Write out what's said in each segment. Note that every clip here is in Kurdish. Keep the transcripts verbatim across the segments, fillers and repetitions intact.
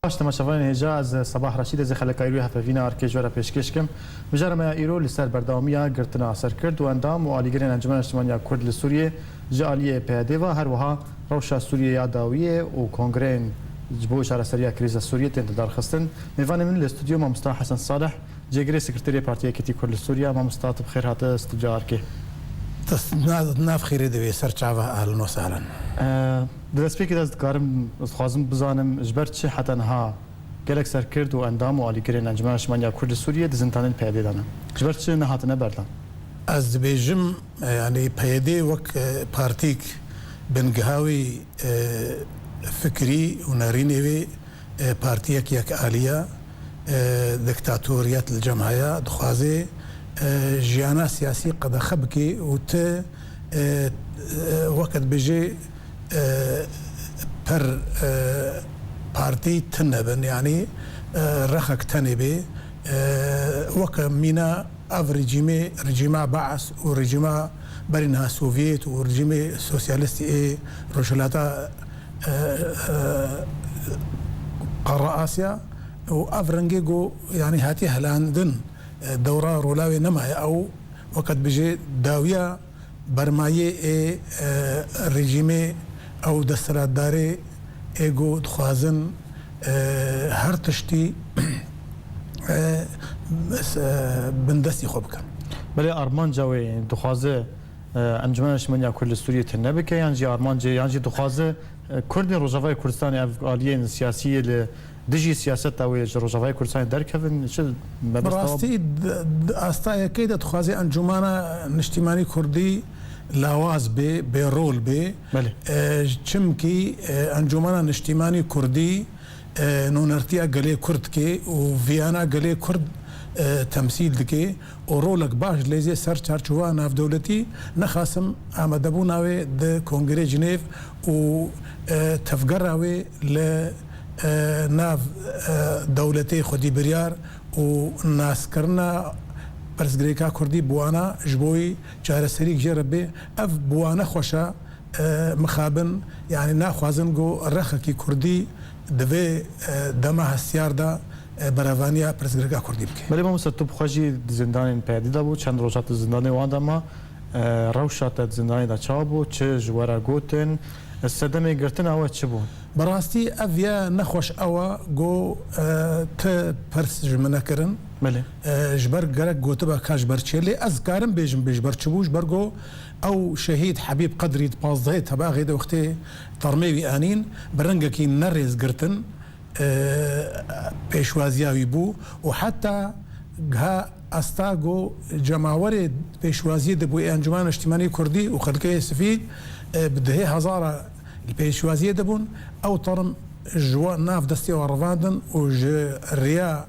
Baş, temaşevanên hêja, ez Sebah Reşîd, ez ê xelekayî wê hevpeyvîna arkê ji we re pêşkêş kim. Mijara me ya îro li ser berdewamiya girtina serkirt û endam û alîgirên Encûmena Niştimanî ya Kurd li Sûriyê ji aliyê P Y D ve, her wiha rewşa Sûriyê ya dawiyê û kongreyên ji bo çareseriya krîza Sûriyê tên lidarxistin. Mêvanê min li stûdyo mamosta Hesen Salih, cêgirê Sekreterê Partiya Yekîtî Kurd li Sûriye. Mamosta, tu bi xêr hate stûdyoya arkê. Dest, na-, nav xêrê divê ser çava, ahlen we sahlen. Eee, di destpêkê de ez dikarim, ez dixwazim bizanim, ji ber çi heta niha gelek serkirt û endam û alîgirên Encûmena Niştimanî ya Kurd li Sûriyê di zindanên P Y D de ne? Ji ber çi nehatine berdan? Ez dibêjim, e, yanî P Y D wek, e, partîk bingiha wî, e, fikrî û nerînê wê, e, partiyek yek alî ye, e, diktatoriyet li cem heye, dixwaze, e, jiyana siyasî qedexe bike û ti, e, e, weke dibêje, e, per, e, partî tune bin, yanî, e, rexek tenê bê, e, weke mîna ev rejîmê, rejîma Baas û rejîma berî niha Sovyet û rejîmê sosyalistî ê Rojhilata, e, e, Qara Asya û ev rengê ku, yanî, hatiye hilandin, e, dewra rola wê nemaye. Ew weke dibêje dawiya bermayê ê, e, rejîmê ew desthilatdarê ê ku dixwazin, e, her tiştî, e, s-, e, bindestî xwe bikin. Belê armanca wê dixwaze, e, Encûmena Niştimanî ya Kurd li Sûriyê tune bike, yan jî armancê, yan jî dixwaze, e, Kurdên Rojavayê Kurdistanê, ev aliyên siyasî yê li dijî siyaseta wê ji Rojavayê Kurdistanê derkevin, çi mebesta? Bi rastî, d-, d-, asta yekê de dixwaze Encûmena Niştimanî Kurdî lawaz bê, bêrol bê. Belê. E, çimkî, e, Encûmena Niştimanî Kurdî, e, nûnertiya gelê Kurd dike û viyana gelê Kurd, e, temsîl dike û rolek baş dileyze ser çarçova navdewletî. Nexasim amadebûna wê di Kongrê Cinêv û, e, tevgera wê li, e, nav, e, dewletê xwedî biryar û naskirina pirsgirêka Kurdî bi wana ji bo wî çareserîk jê re bê. Ev bi wana xweş e, e, mixabin, yanî naxwazin ku rexekî Kurdî di vê, e, dema hestiyar de, e, berevaniya pirsgirêka Kurdî bike. Belê mamoste, tu bi xwe jî di zindanên P Y D de bû, çend roja tu zindanê wan de ma, e, rewşa te di zindanê de çawa bû, çi ji we re gotin, e, sedemê girtina we çi bû? Bi rastî ev ya nexweş ew e ku, e, ti pirs ji min nekirin. Belê. E, ji ber gerek gotiba ka ji ber çi ye, lê ez karim bêjim bê ji ber çi bû, ji ber ku ew şehîd Hebîb Qedrî di pazdehê Tebaxê de wextê termê wî anîn, bi rengekî ne rêz girtin, e, pêşwaziya wî bû û heta giha asta ku cemawerê pêşwaziyê dibû ê Encûmena Niştimanî Kurdî û xelkê Sifî, e, bi dehê hezara li pêşwaziyê dibûn, ew term ji we nav destê we revandin û ji riya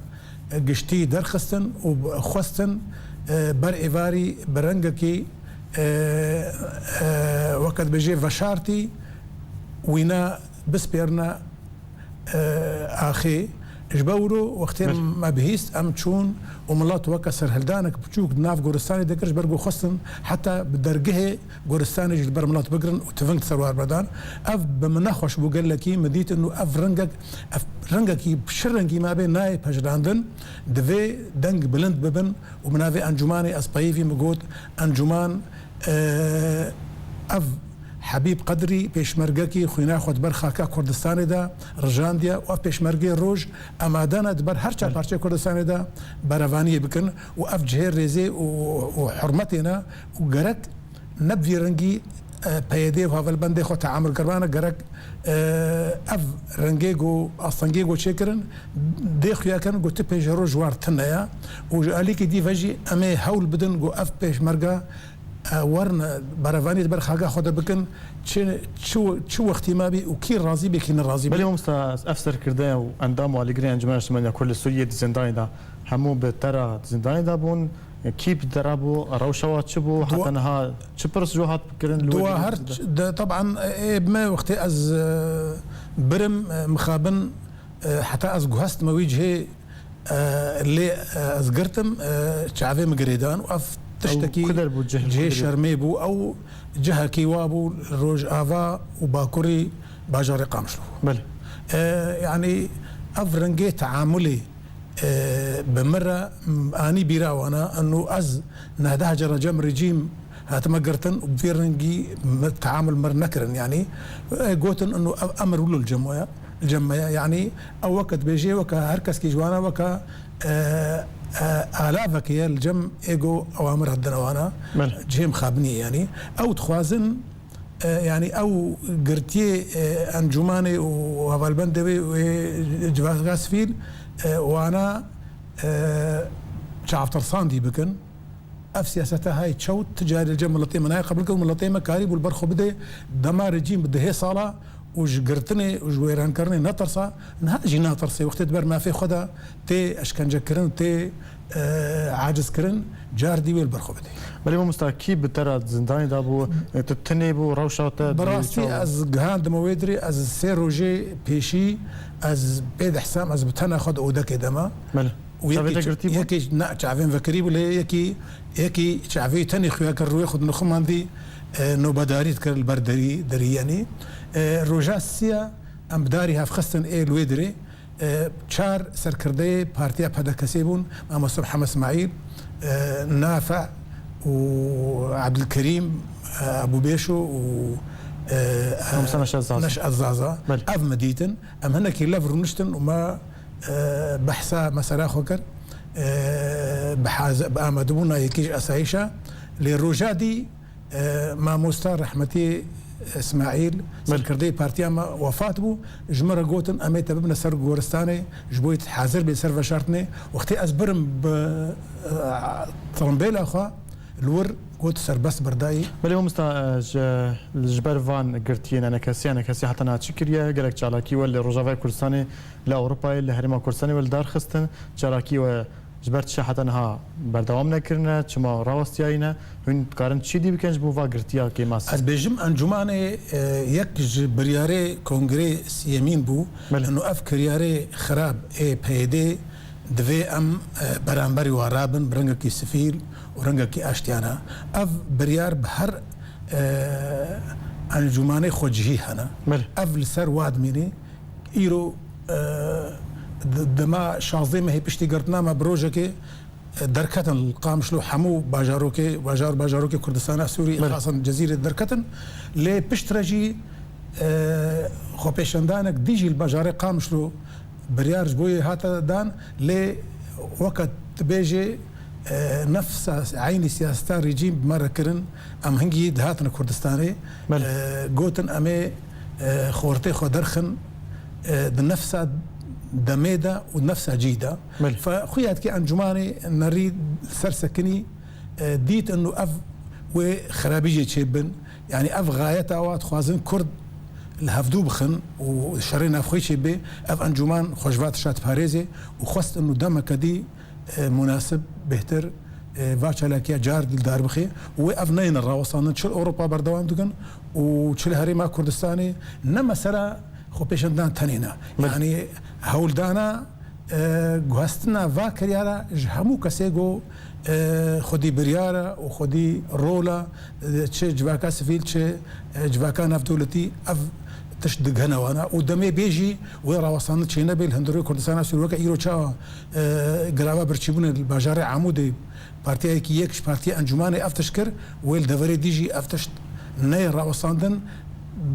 giştî derxistin û xwestin, e, ber êvarî bi rengekî, e, e, weke dibêjê veşartî wîna bispêrine, e, axê. Ji ber wilo wextê Belê. me bihîst, em çûn û milet weke serhildanek biçûk di nav goristanê de kir, ji ber ku xwestin heta bi dergehê goristanê jî li ber milet bigirin û tiving di ser wan berdan. Ev bi min nexweş bû gelekî, min dît inu ev rengek, ev rengekî bi çi rengî mabe nayê pejirandin, divê deng bilind bibin û bi navê encûmanê ez peyivî min got, encûman, e, ev Hebîb Qedrî pêşmergekî xwîna xwe di ber xaka Kurdistanê de rijandiye û ev pêşmergê roj amade ne di ber her çar Belê. parçeyê Kurdistanê de berevaniyê bikin û ev cihê rêzê û, û hurmetê ne û gerek ne bi vî rengî, e, P Y D û hevalbendê xwe teamul kiribane, gerek, e, ev rengê ku astengê ku çêkirin dê xuya kirin ku ti pêşeroj ji wan re tune ye û ji alîkî dî ve jî em ê hewl bidin ku ev pêşmerge, e, werin berevanî di ber xaka xwe de bikin, çi, çi, çi wextî ma bî û kî razî bê, kî nerazî bê. Belê mamosta, ev serkirde û endam û alîgirên Encûmena Niştimanî ya Kurd li Sûriyê di zindanê de hemû bi te re di zindanê de bûn. Kî bi te re bû, rewşa we çi bû, Dua- heta niha çi pirs ji we hat kirin li wê Dua dînê her de? ç-, de, teban, e, ê, me wextê ez, e, birim, e, mixabin, e, heta ez guhestime wî cihê, e, lê, e, ez girtim, e, çavê min girêdan û ev Ew tiştekî ku der bû, cih li cihê ku der? şermê bû. Ew cihekî wa bû, rojava û bakurî bajarê Qamişlo. Belê. E, yanî Ev rengê teamulê, e, bi min re, m, anî bîra wana, eno ez nehdeha cara cem rejîm hatime girtin û bi vê rengî mi, teamul mir nekirin. Yanî, e, gotin eno ev emir wilo li cem we ye, li cem me ye. Yanî ew weke dibêjê, weke her keskî ji wana weke, e, e, alavekê ye li cem êgo ewamir hatine wana. Belê. Cihê mixabiniyê yanî. Ew dixwazin E, yanî ew girtiyê, e, encûmanê û hevalbendê wê, wê civaka sivîl, e, wana, e, çavtirsandî bikin. Ev siyaseta hay çewt ti carî li cem miletê me nayê qebûl kir û miletê me karîbû li ber xwe bide dema rejîm bi dehê sala û ji girtinê û ji wêrankirinê netirsa, niha jî natirse. Wextê di ber mafê xwe de tê eşkencekirin, tê, e, acizkirin, cardî wê li ber xwe bidê. Belê mamosta, kî bi te re zindanê de bû, e, tu tenê bû, rewşa te Bi rastî çawa? Ez gihandime wê dirê, ez sê rojê pêşî, ez pê dihsam, ez bi tena xwe di odekê de me. Belê. Û Çavê yekî te ç-, girtî bû? Yekî, na, çavên vekirî bû, lê yekî, yekî çavê tenê xuya kir, rûyê xwe di nixu mandî, e, nobedarî dikir li ber derî, derî yenî. E, roja siya em bi darî hev xistin ê li wê dirê. E, çar serkirdeyê partiya P D K'ê bûn, Mamoste Mihemed Îsmaîl, e, Nafe û Ebdilkerîm, e, Ebûbêşo û, e, Mamoste Neşet Zaza. Neşet Zaza. Belê. Ev me dîtin. Em hinekî lev rûniştin û me, e, behsa mesela xwe kir. E, bi haze-, bi amadebûna yekî ji esayîşa. Lê roja dî, E, mamosta rehmetî Îsmaîl, Belê. Serkirdeyê partiya me wefat bû. Ji min re gotin, em ê te bibine ser goristanê, ji bo hazir bê ser veşartinê. Wextê ez birim bi, e, trombêla xwe li wir got serbest berdayî. Belê mamosta, e, ji, ji ber van girtiyên enekesî, enekesî heta niha çi kiriye? Gelek çalakî we li Rojavayê Kurdistanê, li Ewropayê, li Herêma Kurdistanê we li dar xistin. Çalakî we Ji ber çi heta niha berdewam nekirine, çima rawestiyayî ne? Hûn dikarin çi dî bikin ji bo va girtiya kêmasî? Ez bêjim, encûmanê, e, yek ji biryarê kongrê siyemîn bû. Belê. Eno ev kiryarê xirab ê P Y D'ê divê em, e, beramberî wa rabin, bi rengekî sivîl û rengekî aştiyane. Ev biryar bi her, e, encûmanê xwecihî hene. Belê. Ev li ser wa dimînî. Îro, e, d-, dema şazdeh mehê piştî girtina me bi rojekê, e, derketin li Qamişlo hemû bajarokê, bajar, bajarokê Kurdistana Sûrî, Belê. Xasan Cezîrê derketin. Lê piştre jî, e, xwepêşandanek dî jî li bajarê Qamişlo biryar ji bo yê hate dan, lê weke dibêjê, e, nefsa eynî siyaseta rejîm bi me re kirin, em hingî dihatin Kurdistanê, Belê. E, gotin em ê, e, xortê xwe derxin, e, di nefsa demê de û nefsa cî de. Belê. Fe xuya dikê encûmanê nerî ser sekinî, e, dît eno ev wê xerabî jê çêbin. Yanî ev xayeta wa dixwazin Kurd li hevdû bixin û şerê navxweyî çêbê, ev encûman xwe ji va tişta diparêzê û xwest eno demeke dî e, munasib, bêhtir, e, va çalakiya car dî li dar bixê û wê ev neyne rawestandin. Çi li Ewropa berdewam dikin û çi li Herêma Kurdistanê, ne mesela xwepêşandan tenê ne. Belê. Yanî hewldana, e, guhestina va kiryara ji hemû kesê ku, e, xwedî biryar e û xwedî rol e, e, çi civaka sivîl, çi, e, civaka navdewletî, ev tişt digihene wana û demê bê jî wê rawestandin çênebê li hundirê Kurdistana Sûrî weke îro çawa e, girava birçîbûnê li bajarê Amûdê partiyayekî yek ji partiya encûmanê ev tişt kir, wê li deverê dî jî ev tişt neyê rawestandin,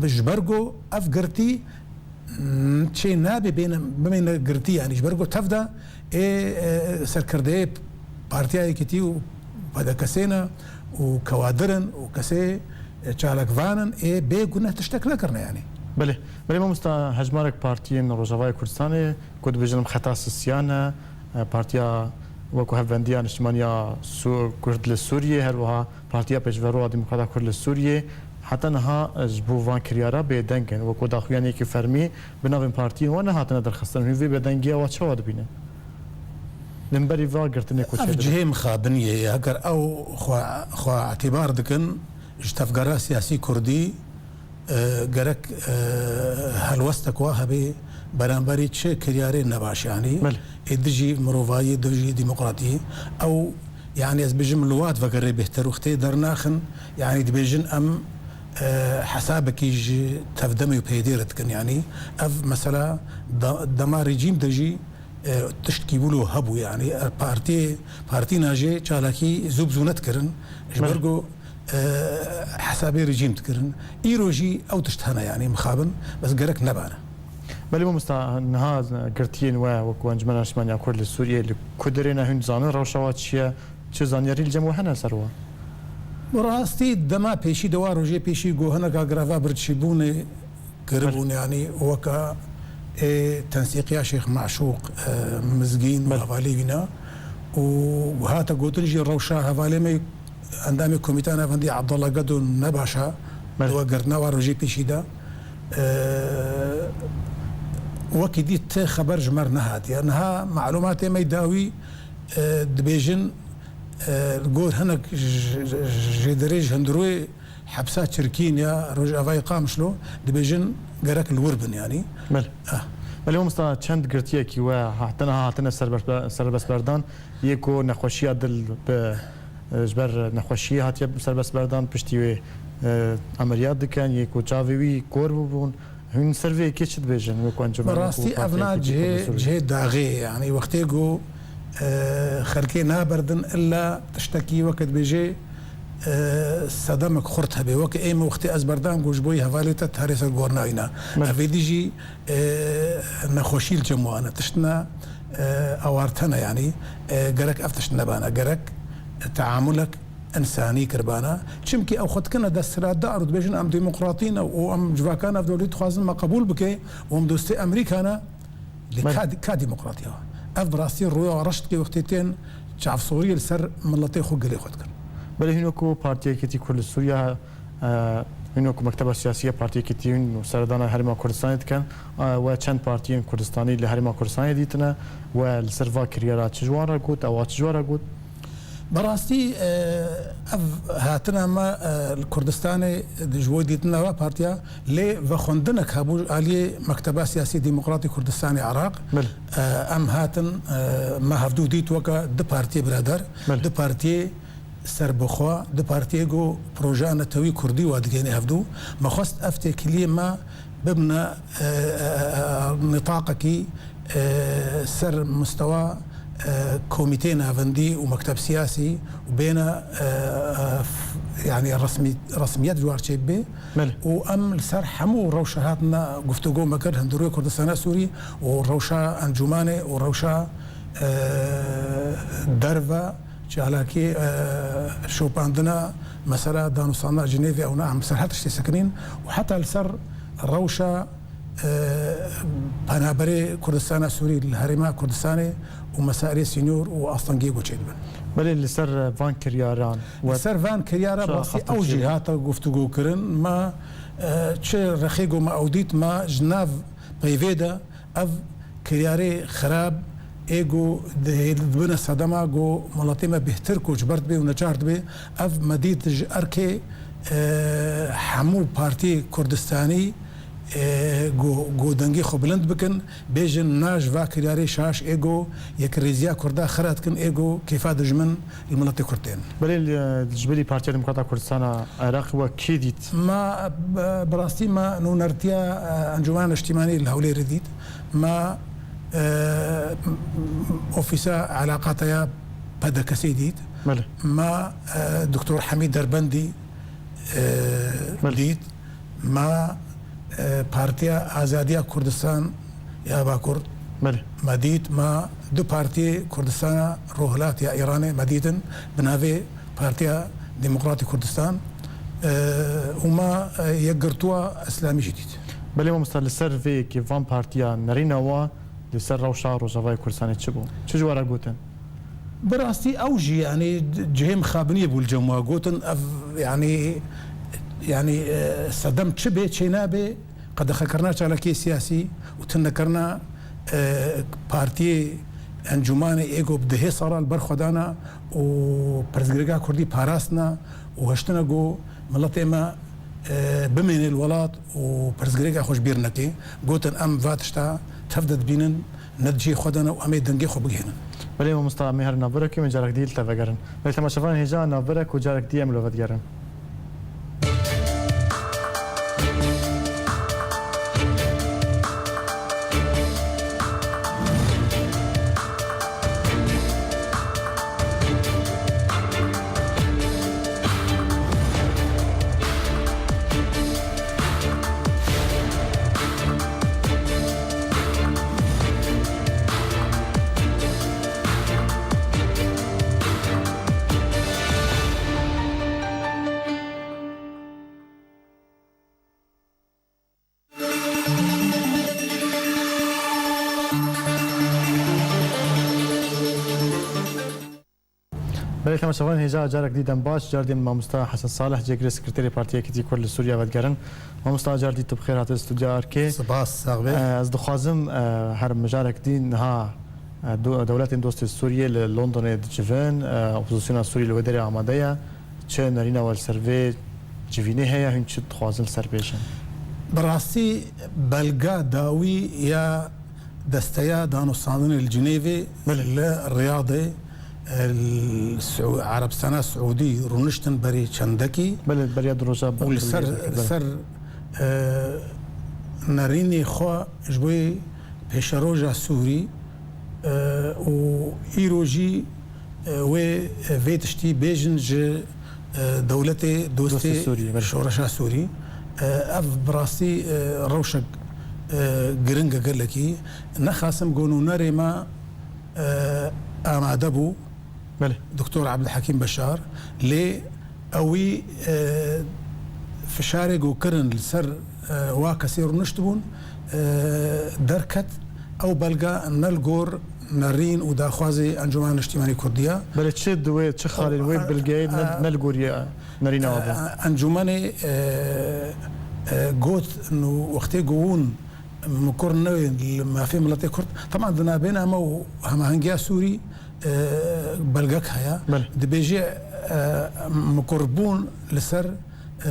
bi, ji ber ku ev girtî, m, çê nabe bêne, bimêne girtî, yanî ji ber ku tev de ê, e, serkirdeyê Partiya Yekîtî û P D K'ê ne û kewadir in û kesê, e, çalakvan in, ê bê guneh tiştek nekirine yanî. Belê. Belê mamosta, hejmarek partiyên Rojavayê Kurdistanê ku dibêjin em xeta sisiya ne, e, partiya wekû Hevbendiya Niştimaniya Sû-, Kurd li Sûriyê, her wiha Partiya Pêşveroya Demokrata Kurd li Sûriyê, heta niha, e, ji bo van kiryara bêdeng in. Wekû daxuyaniyekî fermî bi navên partiyên wan nehatine derxistin. Hûn vê bêdengiya wa çawa dibînin? Li hemberî va girtinê ku Ev çêdibe. Cihê mixabiniyê ye. Heger ew xwe, xwe îtîbar dikin, ji tevgera siyasî kurdî, e, gerek, e, helwestek wa hebe beramberî çi kiryarê nebaş, yanî Belê. Ê dijî mirovayî, dijî demokratî. Ew, yanî ez bêjim li wat vegerê bêhtir wextê dernaxin, yanî dibêjin em, e, hesabekî ji tevdemê û peyêdê re dikin. Yanî ev mesela da-, dema rejîm de jî, e, tiştkî wilo hebû, yanî, e, partiyê, partî najê çalakî zû bi zû nedikirin. Ji ber Belê. ku, e, hesabê rejîm dikirin. Îro jî ew tişt hene, yanî mixabin, bes gerek nebane. Belê mamosta, niha girtiyên we wek Encûmena Niştimaniya Kurd li Sûriyê li ku derê ne, hûn dizanin rewşa wa çi ye? Çi zanyarî li cem we hene ser wa? Bi rastî dema pêşî de wa rojê pêşî ku hineka greva birçîbûnê kiribûn, Belê. yanî weka ê tensîqiya Şêx Meşûq, e, Mizgîn û Belê. hevalê wîna û hate gotin jî rewşa hevalê me endamê Komîteya Navendî Abdullah Gedo ne baş e, Belê. di we girtina wa rojê pêşî de, e, wekî dî ti xeber ji me re nehatiye. Niha malûmatê me yê dawî, e, dibêjin, e, li gor hinek j-, j-, jêderê ji hundirê hepsa Çirkîn ya Rojavayê Qamişlo dibêjin gerek li wir bin, yanî. Belê. Ah. Belê mamosta, çend girtiyekî we hatine, hatine serbest-, serbestberdan, yê ku nexweşiya dil bi, e, ji ber nexweşiyê hatiye serbestberdan, piştî wê, e, emeliyat dikin, yê ku çavê wî kor bûbûn. Hûn ser vê yekê çi dibêjin? Wek Encûmen, Bi rastî wek ev na partiyekî cihê, Kurd li Sûriyê. cihê daxê ye. Yanî wextê ku, e, xelkê naberdin, illa tiştekî weke dibêjê, e, sedemek xurt hebe. Weke ê min wextê ez berdam ku ji bo yê hevalê te tarê ser gor nayîna. Belê. Ev êdî jî, e, nexweşî li cem wan e. Tişt ne, e, awarte ne, yanî, e, gerek ev tişt nebane. Gerek teamulek însanî kiribana. Çimkî ew xwe dikine desthilatdar û dibêjin, em demokratî ne û em civaka navdewletî dixwazin me qebûl bike û em dostê Amerîka ne. Lê Belê. ka, ka demokratiya? Ev bi rastî rûya reş dike wextê tên çavsoriyê li ser miletê xwe, gelê xwe dikin. Belê, hûn wekû Partiya Yekîtî Kurd li Sûriye, e, hûn wekû mekteba siyasî ya Partiya Yekîtî hûn seredana Herêma Kurdistanê dikin. E, we çend partiyên Kurdistanî li Herêma Kurdistanê dîtine? We li ser va kiryara çi ji wan re got? Ewa çi ji we re got? Bi rastî, e, ev hatina me, e, li Kurdistanê ji bo dîtina va partiya, lê vexwendinek hebû aliyê Mekteba Siyasî Demokratî Kurdistanê Iraq. Belê. E, em hatin, e, me hevdû dît weke du partiyê birader, Belê. du partiyê serbixwe, du partiyê ku projeya netewî kurdî wa digihêne hevdû. Me xwest ev têkiliyê me bibine, e, e, e, nitaqekî, e, ser mustewa, e, komîteyê navendî û mekteb siyasî û bêne, e, e, f-, yanî resmî-, resmiyet ji war çêbibe. Belê. Û em li ser hemû rewşa hatine guftûgo me kir, hundirê Kurdistana Sûrî û rewşa encûmanê û rewşa, e, derve, çalakî, e, şopandina mesela danûstandina Cinêvê, ew ne, em ser her tiştê sekinîn û heta li ser rewşa, e, penaberê Kurdistana Sûrî li Herêma Kurdistanê û mesailê sînor û astengiyê ku çêdibin. Belê, li ser van kiryaran Li ser van kiryara çi bastî ew jî axaftin çêbû? hate guftûgo kirin. Me, e, çi rexê ku me ew dît, me ji nav peyvê de ev kiryarê xirab ê ku dihê-, dibine sedema ku miletê me bêhtir koçber dibe û neçar dibe, ev me dît ji erkê, e, hemû partiyê Kurdistanî, e, ku, ku dengê xwe bilind bikin, bêjin na ji va kiryarê şaş ê ku yekrêziya Kurda xira dikin, ê ku kêfa dijmin li miletê Kurd tên. Belê, li, ji bilî Partiya Demokrata Kurdistana Iraqê we kê dît? Ma, bi, bi rastî me nûnertiya, e, Encûmena Niştîmanî li Hewlêrê dît. Ma, e, ofîsa elaqata ya P D K'ê dît. Belê. Ma, e, Doktor Hemî Derbendî, e, Belê. dît. Ma, e, Partiya Azadiya Kurdistan ya Bakur Belê. me dît. Ma du partiyê Kurdistana Rojhilat ya Îranê me dîtin, bi navê Partiya Demokratî Kurdistan, e, û ma, e, Yekgirtuwa Îslamî jî dît. Belê mamosta, li ser vê yekê van partiya nerîna wa li ser rewşa Rojavayê Kurdistanê çi bû? Çi ji we re gotin? Bi rastî ew jî, yanî, cihê mixabiniyê bû li cem we. Gotin ev, yanî, yanî, e, sedem çi bê, çê nabê, qedexekirina çalakiyê siyasî û tunekirina, e, partiyê, encûmanê ê ku bi dehê sala li ber xwe dana û pirsgirêka kurdî parastina û hiştina ku miletê me, e, bimêne li welat û pirsgirêka xwe ji bîr neke. Gotin em va tişta tev de dibînin, ne di cihê xwe de ne û em ê dengê xwe bigihînin. Belê mamosta, em ê herin navberekê, em ê carek dî li te vegerin. Belê temaşevanên hêja, navberek û carek dî em li we vedigerin. Belê, me şevan hêja carek dî dem baş, car dî mamosta Hesen Salih, cêgirê sekreterê Partiya Yekîtî Kurd li Sûriye vedigerin. Mamosta, car dî tu bi xêr hatî stûdya Erkê. Spas, sax be. Eh, ez dixwazim, eh, her mijarek dî niha, eh, do-, dewletên dostê Sûriyê li Londonê dicivin, eh, opozisyona Sûrî li wê derê amade ye. Çi nerîna we li ser vê civînê heye, hûn çi dixwazin li ser bêjin? Bi rastî belga dawî ya Desteya Danûstandinê li Cinêvê, belê, li Riyadê, e, li Siû-, Erebistana Siûdî rûniştin berî çendekî. Belê, beriya du roja û li ser, belê, li ser, e, nerînê xwe ji bo pêşeroja Sûrî, e, û îro jî, e, wê, e, vê tiştî bêjin ji, e, dewletê dostê, dostê Sûrî, belê, şoreşa Sûrî. E, ev bi rastî, e, rewşek, e, giring e gelekî. Nexasim ku nûnerê me, e, amade bû, belê, Doktor Abdulhekîm Beşar, lê ewî, e, fişarê ku kirin li ser, e, wa kesê rûniştibûn, e, derket, ew belga ne li gor nerîn û daxwazê Encûmena Niştîmanî Kurdî ye. Belê, çi di wê, çi xalên wê, e, bilgeyê ne, e, ne li gor ye nerîna we bû? E, encûmenê, e, e, got, nû wextê ku hûn mikur newên li mafê miletê Kurd, teman di navbêna me û hemahengiya Sûrî, e, belgek heye. Belê. Dibêje, e, mikurbûn li ser, e,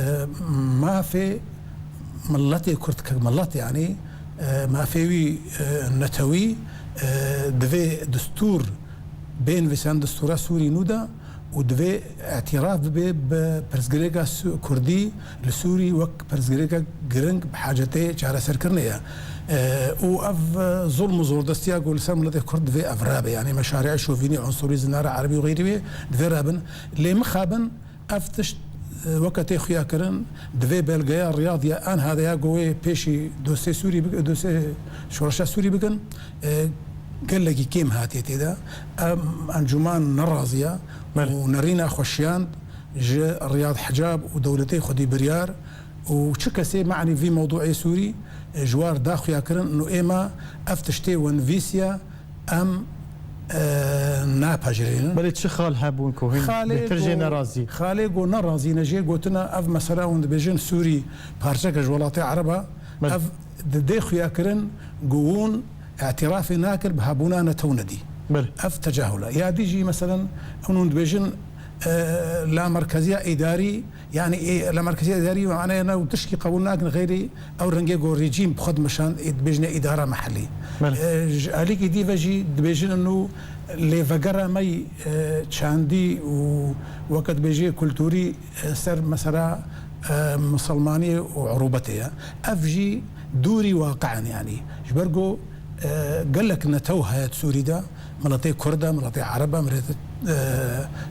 mafê miletê Kurd, ke milet, yanî, e, mafê wî, e, netewî, e, divê destûr bê nivîsandin destûra Sûrî nû de û divê îtiraf bibe bi pirsgirêka Su-, Kurdî li Sûrî wek pirsgirêka giring bi hacetê çareserkirinê ye. E, û ev, e, zulm û zordestiya ku li ser miletê Kurd divê ev rabe, yanî meşariya şovînî, unsurî, zinara erebî û xeyrî wê divê rabin. Lê mixabin ev tişt, e, weke tê xuyakirin, divê belgeya Riyad ya anha de ya ku wê pêşî dosê Sûrî bik-, dosê şoreşa Sûrî bikin, e, gelekî kêm hatiye tê de. Em, encûman nerazî ye, belê, û nerîna xwe şiyand ji Riyad hicab û dewletê xwedî biryar û çi kesê manî vî mewdûê Sûrî, e, ji war da xuyakirin û êma ev tiştê we nivîsiye, em, e, napejirînin. Belê, çi xal hebûn ku hûn bêhtir jê nerazî? Xalê ku nerazî ne jê gotina ev mesela hûn dibêjin Sûrî parçeke ji welatê Ereba, belê, ev didê xuyakirin ku hûn îtirafê nakir bi hebûna netew nedî. Belê. Ev tecahul e. Ya dî jî, meselen, hûn dibêjin, e, lamerkeziya îdarî, yanî, e, lamerkeziya îdarî manaya ne û tişkî qebûl nakin xeyrî ew rengê ku rejîm bi xwe dimeşand, ê dibêjine îdara mehellî. Belê. E, ji alîkî dî ve jî dibêjin û lêvegera me yî, e, çandî û weke dibêjê kulturî, e, ser mesela, e, misilmaniyê û urûbetê ye. Ev jî dûrî waqi in, yanî ji ber ku, e, gelek netew heye di Sûrî de, miletê Kurd e, miletê Ereb e, miletê, e,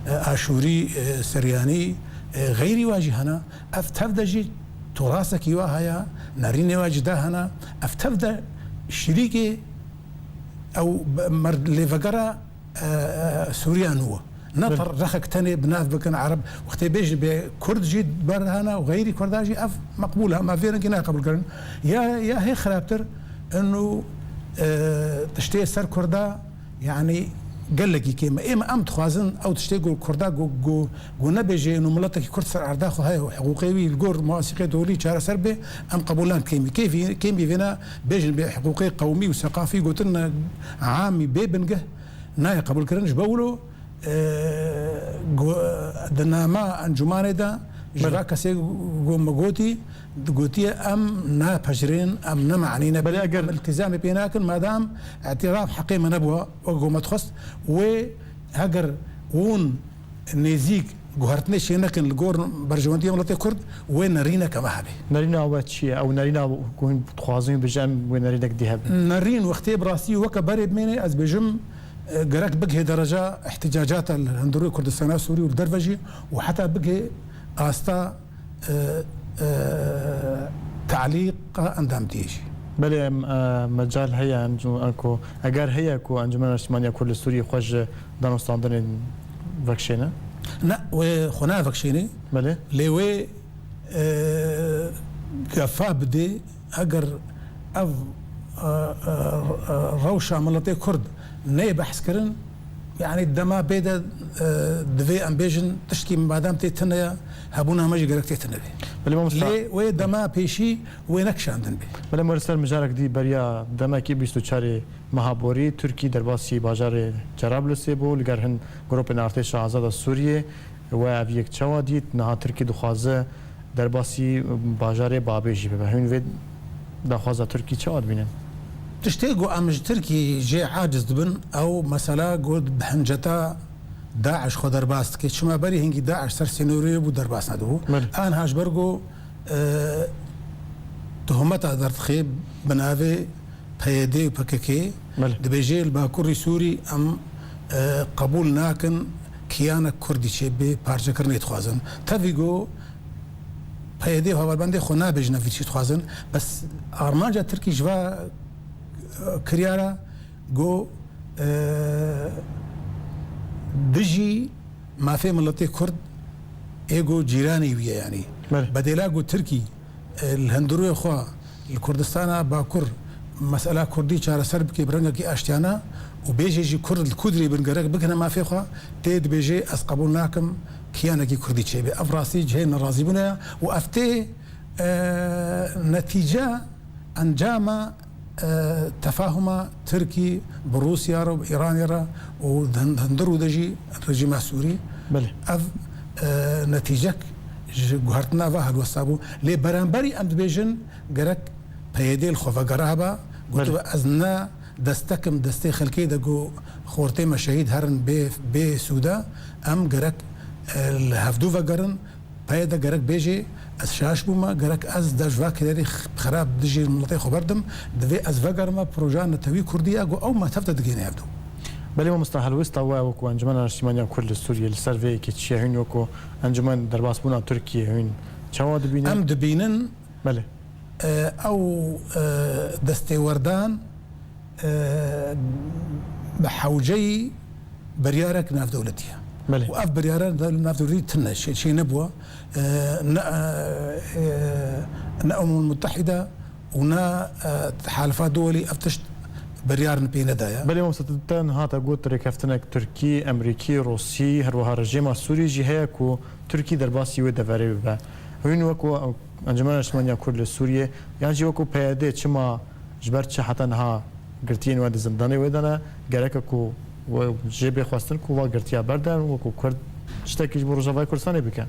e, Aşûrî, e, Seryanî, e, xeyrî wa jî hene. Ev tev de jî turasekî wa heye, nerînê wa cuda hene. Ev tev de şirîkê ew be-, mer-, lêvegera, e, e, Sûriya nû. Ne, belê, ter-, rexek tenê bi nav bikin Ereb. Wextê bêjin bê Kurd jî berhana û xeyrî Kurda jî ev meqbûl e. Em ev vê rengî nayê qebûlkirin. Ya, ya hê xirabtir, inu, e, tiştê ser Kurda, yanî gelekî kêm e. Ême em dixwazin ew tiştê ku Kurda ku, ku, ku nebêje inu miletekî Kurd ser erda xwe heye û hiqûqê wî li gor muwasîqê dolî çareser bê, em qebûl nakin kêmî. Kêfî, kêmî vêna bêjin bê hiqûqê qewmî û seqafî gotin amî bê bingeh nayê qebûlkirin. Ji bo wilo, e, go-, di nama encûmanê de ji, belê, va kesê go-, me gotî, gotiye, em napejirên, em ne manî ne, belê, eger em iltizamê pê nakin, madam îtiraf heqê me nebû, wek ku me dixwest, wê heger hûn nêzîk guhertinê çê nekin li gor berjewendiya miletê Kurd, wê nerîneke me hebe. Nerîna we çi ye? Ew nerîna ku hûn dixwazin bêjin, em wê nerînek dî hebin? Nerîn wextê bi rastî weke berê bimêne, ez bêjim, e, gerek bigihê dereca îhtîcacata li hundirê Kurdistana Sûrî û li derve jî û heta bigihê asta, e, e, talîqa endamtiyê jî. Belê, em, e, mecal heye, encû-, e, ku, eger heye ku Encûmena Niştimaniya Kurd li Sûriyê xwe ji danûstandinê vekişêne? Ne, wê xwe navekişêne. Belê. Lê wê, e, gefa bidê, eger ev, e, e, e, rewşa miletê Kurd neyê behskirin, Yani dema bê de, e, divê em bêjin tiştkî madem tê tune ye, hebûna me jî gerek tê tune be. Belê mamosta. Lê wê dema pêşî wê nekişandin be. Belê me ser mijarek dî beriya demekî bîst û çarê meha borî Tirkî derbasî bajarê Cerablusê bû, li gel hin grûpên artêşa azada Sûriyê. We ev yek çawa dît? Niha Tirkî dixwaze derbasî bajarê Babê jî bibe. Hûn vê daxwaza Tirkî çawa dibînin? Tiştê ku em ji Tirkî jê aciz dibin, ew mesela ku bi hinceta DAIŞ xwe derbas dike. Çima berî hingî DAIŞ ser sînorê bû derbas nedibû. Belê. Anha ji ber ku, e, tohmeta derdixe bi navê P Y D û P K K. Belê. Dibêje li Bakurê Sûrî em, e, qebûl nakin kiyanek Kurdî çêbe, parçekirinê dixwazin. Tevî ku P Y D û hevalbendê xwe nabêjin ev tiştî dixwazin. Bes armanca Tirkî ji va, e, kiryara ku, e, dijî mafê miletê Kurd ê ku cîranê wî ye, yanî. Belê. Bedêla ku Tirkî, e, li hundirûyê xwe li Kurdistana Bakur mesela Kurdî çareser bike bi rengekî aştiyane û bêje jî Kurd li ku dirê bin gerek bikine mafê xwe, tê dibêje ez qebûl nakim kiyanekî Kurdî çêbe. Ev rastî cihê nerazîbûnê ye û ev tê, e, netîce, encama, e, tefahuma Tirkî bi Rûsya re û bi Îranê re û di hin-, hundir û de jî rejîma Sûrî. Belê. Ev, e, netîcek ji guhertina va helwesta bû. Lê beramberî em dibêjin gerek P Y D li xwe vegeriba, gotibe, belê, ez ne destekim destê xelkê de ku xortê me şehîd herin bê, bê sûde, em gerek, e, li hevdû vegerin. P Y D gerek bêjê, ez şaş bûme, gerek ez de ji va kirêrê x-, xerab dijî miletê xwe berdim, divê ez vegerime projeya netewî Kurdî ye ku ew me tev de digihîne hevdû. Belê mamosta, helwesta we wekî Encûmena Niştimaniya Kurd li Sûriyê li ser vê yekê çi ye? Hûn wekî Encûmen derbasbûna Tirkiyê hûn çawa dibînin? Em dibînin, belê, e, ew, e, destêwerdan, e, bi hewceyî biryarek navdewletî ye. Belê. Û ev biryara de-, navdewletî tune, çê, çê nebûye. E, ne, e, e, ne Umemul Muttehîde û ne, e, Tehalifa Duwelî ev tişt biryar pê nedaye. Belê, mamosta, te niha te got rêkeftinek Tirkî, Emerîkî, Rûsî, her wiha rejîma Sûrî jî heye ku Tirkî derbasî wê deverê bibe. Hûn wekî Encûmena Niştimaniya Kurd li Sûriyê, yan jî wekî P Y D çima ji ber çi heta niha girtiyên we di zindanê wê de ne? Gereke ku we jê bê xwestin ku va girtiya berde, wekî Kurd tiştekî ji bo Rojavayê Kurdistanê bike.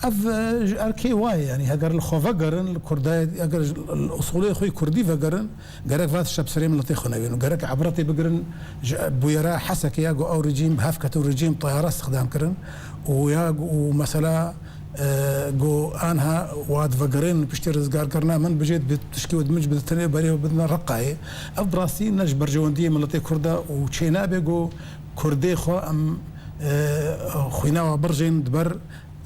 Ev, e, ji erkê wa ye, yanî heger li xwe vegerin, li Kurdayê, heger ji, li usulê xwe yê Kurdî vegerin, gerek va tişta bi serê miletê xwe newên û gerek ebretê bigirin ji bûyera Hesekê ya ku ew rejîm bi hev ket û rejîm teyare stixdam kirin û ya û mesela, e, ku anha wa divegerin piştî rizgarkirina min bijêt bi tişkî wê di min ji bi tenê berê wê bidine Reqayê. Ev bi rastî ne ji berjewendiyê miletê Kurd e û çênabe ku Kurdê xwe em, e, xwîna wa birjên di ber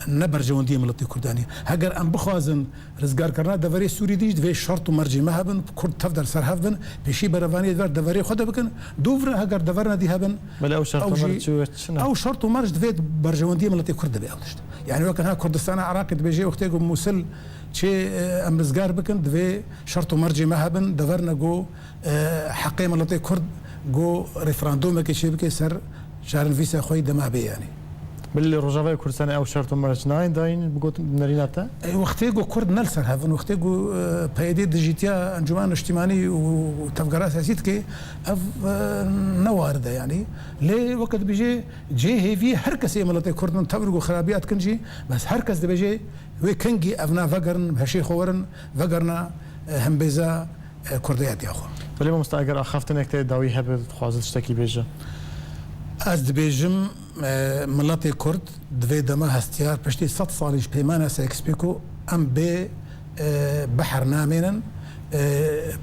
ne berjewendiyê miletê Kurdanî. Heger em bixwazin rizgarkirina deverê Sûrî dî, divê şert û mercê me hebin, Kurd tev de li ser hev bin, pêşî berevaniyê di ber deverê xwe de bikin, dûv re heger dever nedî hebin, belê, ew şert û ew jî, merc çi, çi ne? Ew şert û merc divê berjewendiyê miletê Kurd de be ew tişt. Yani weke niha Kurdistana Iraqê dibêje wextê ku Mûsil çê, e, em rizgar bikin, divê şert û mercê me hebin, dever ne ku, e, heqê miletê Kurd ku referandûmekê çê bike ser çarenivîsa xwe yî dema bê, yanî. Belê, li Rojavayê Kurdistanê ew şert û merc nayên dayîn, bi got, bi nerîna te? E, wextê ku Kurd ne li ser hev in, wextê ku, e, P Y D dijîtiya Encûmena Niştimanî û tevgera siyasî dike, ev, e, ne warid e, yanî. Lê weke dibêje cihê hêviyê her kesê miletê Kurd in, tevir ku xerabiya dikin jî, bes her kes dibêje wê kengî ev na vegerin, bi heşê xwe werin, vegerina, e, hembêza, e, Kurdiyetiya xwe. Belê mamosta, eger axaftinek te dawî hebe, dixwaze tiştekî bêje? Ez dibêjim, e, miletê Kurd di vê dema hestiyar piştî sed salî ji pêmana Sykes-Picot em bê, e, behr namênin. E,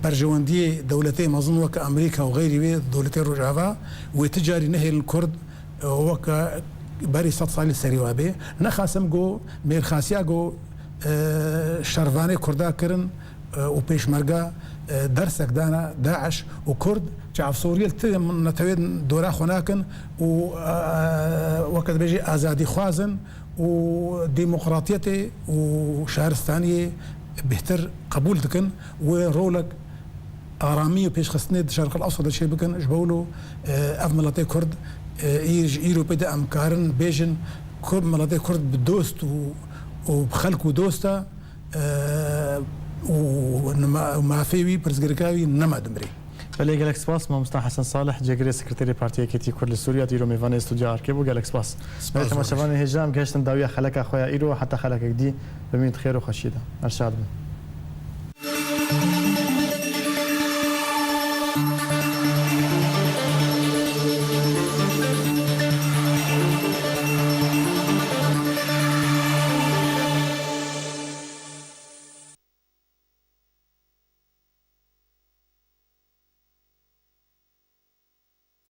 berjewendiyê dewletê mezin weke Amerîka û xeyrî wê dewletê Rojava wê ti carî nehêlin Kurd, e, weke berî sed salî serî wa bê. Nexasim ku mêrxasiya ku, e, şervanê Kurda kirin, e, û pêşmerga, e, dersek dana DAIŞ û Kurd çavsoriyê li ti netewên dora xwe nakin û, e, weke dibêjî azadîxwaz in û demokratiyetê û şaristaniyê bêhtir qebûl dikin. Wê rolek aramî û pêşxistinê di Şerqil Ewsat de çê bikin. Ji bo wilo, e, ev miletê Kurd E, îr ji îro pê de em karin bêjin ku miletê Kurd bi dost û, û bi xelk û dost e, e, û nima-, mafê wî, pirsgirêka wî nema dimirê. Belê, gelek spas, Mamosta Hesen Salih, Cêgirê Sekreterê Partiya Yekêtî Kurd li Sûriye, îro mêvanê Stûdyoya Arkê bû. Gelek spas. Spas, Belê, temaşevanê hêja, em gehiştin dawiya xeleka xwe ya îro, heta xelekek dî, bimînin di xêr û xweşiyê de. Erşad bin.